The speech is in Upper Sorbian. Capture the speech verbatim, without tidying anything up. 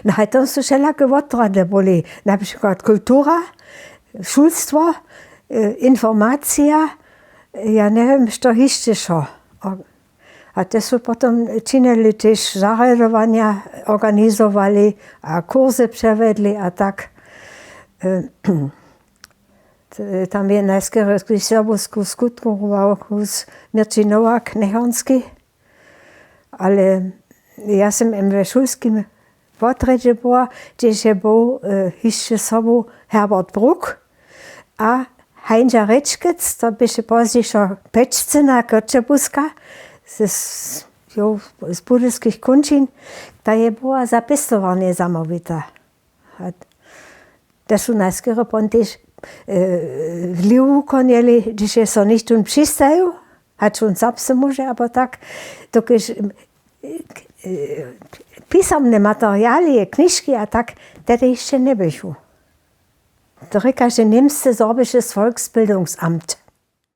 No haj tam su wšelake wotradle byli, na přikład kultura, šulstwo, informacija, ja njewěm što hišće wšo. A te su potom činili tež zarjadowanja, organizowali a kursy přewjedli a tak. Tam je najskerje serbowsku skutkował hus Měrćin Nowak Nechornski. Ale ja sym jem we šulskim wotrjedźe była, hdźež je był hišće sobu Herbert Bruck a Hańža Rěčkec, to běše pozdźišo pečcyna Kótšebuska z budyskich kónčin, ta je była za pěstowarnje zamołwita. Te su najskerje pon tež wliw wukonjeli, hdźež je so něchtón přistajił, hač wón serbsce móže abo tak, dokelž pisomne materialije, knižki a tak, tehdy hišće njeběchu. To rěkaše němsce sorbisches Volksbildungsamt.